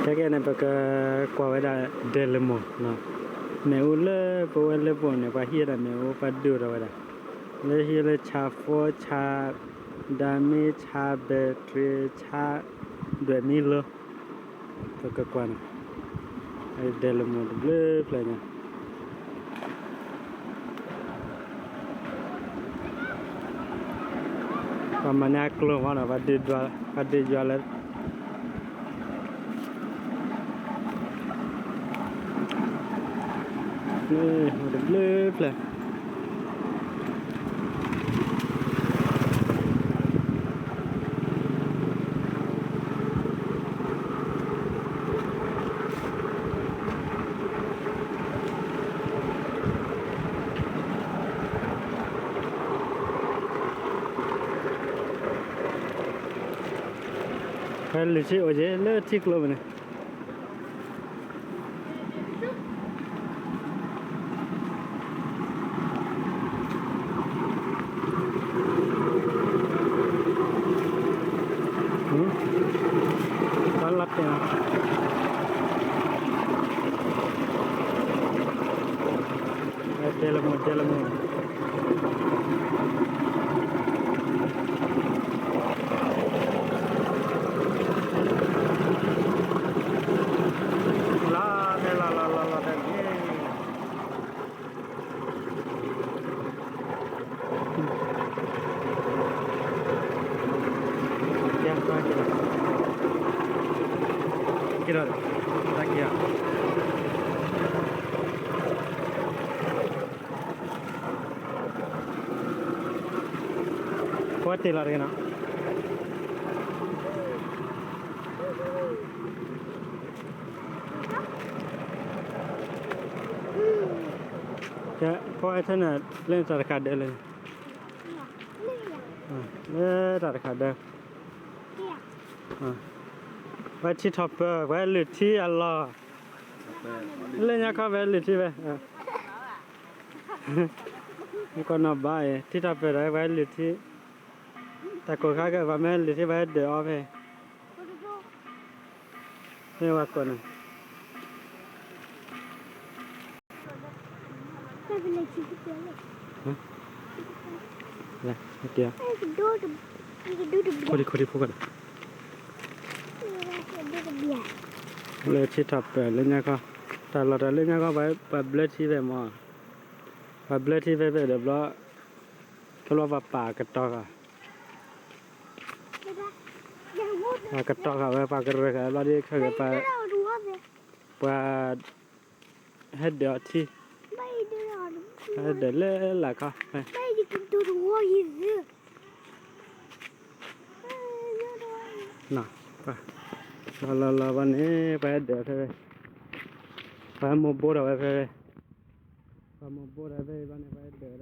ခဲကနံၣ်န့ၣ် ပကကွၢ်ဝဲဒၣ်ဒဲလမိၢ်, မ့ၣ်အူလၢပဝဲလၢပအိၣ်န့ၣ် ပှၤဟံးဝဲဒၣ်မ့ၣ်အူ ပှၤဒုးအိၣ်ထီၣ်ဝဲဒၣ်, လၢဟံးလၢဆၣ်ဖိဆၣ်, ဒၣ်မံဆၣ် battery ဆၣ်, ဒွဲၣ်မံလိၤ, ပကကွၢ်န့ၣ်, ဒဲလမိၢ်တဘျုးဖျၢၣ်ညါ ပှၤမၤန့ၢ်အကျိၤမးဒီး ပှၤဒုးယွၤလၢ တဘျုးဖျၢၣ် ဖဲလုၢ်ထံအိၣ်က့ၤ လၢထံကျိဖဲန့ၣ် ပှၤလီၤတဲာ်လီၤ, ဒဲလမိၢ် ဒဲလမိၢ် လီၤတဲာ်လီၤ လီၤလီၤလီၤတဲာ်န့ၣ် က့ၤလီၤ, က့ၤလီၤ, တၢ်က့ၤလီၤ, ပှၤတ့ၢ်လီၤတဂ့ၤနီၤ. ကဲ ပှၤထဲန့ၣ် လၢတၢ်တခါဒၢးလၢန့ၣ်, လၢတၢ်တခါဒၢး, ပှၤထံထီၣ်ပၢၢ် ပှၤလုၢ်ထံအလီၢ်, လၢညါခီဖဲလုၢ်ထံဖဲ မ့ၢ်ကီးနီၢ်ဘါအံၤ ထံထီၣ်ပၢၢ်ဒီး ပှၤဟဲလုၢ်ထံ, တၢ်ကိၢ်ခါကဲ ပှၤမ့ၢ်ဟဲလုၢ်ထံ ပှၤဟဲဒၢးအီၤဖဲ, မ့ၢ်ဝဲကိးန့ၣ်, ခိၣ်ထံ ခိၣ်ထံ ဖိကီးန့ၣ်, လၢထံထီၣ်ပၢၢ်လၢညါခီ, တၢ်လီၢ်တၢ်လၢညါခီ ပှၤဘျၢထံဖဲမး, ပှၤဘျၢထံဖဲဖဲဒီးဘျီ, ခဲဘျီပှၤပာ်ကတီၤဃာ်, ပှၤကတီၤဃာ်ဝဲ ပှၤကရၢဃာ်ဘျီဒ်ခဲဂ့ၤ ပှၤ ဟဲဒၢးအီၤထံ, ဟဲဒၢးလၢလာ်ခီ, လီၤလီၤလီၤဘၣ်န့ၣ် ပှၤဟဲဒၢးဖဲဖဲ, ပှၤဟဲမိၢ်ဘိထီၣ်ဝဲဖဲဖဲ, ပှၤမိၢ်ဘိထီၣ်ဖဲဖဲန့ၣ် ပှၤဟဲဒၢး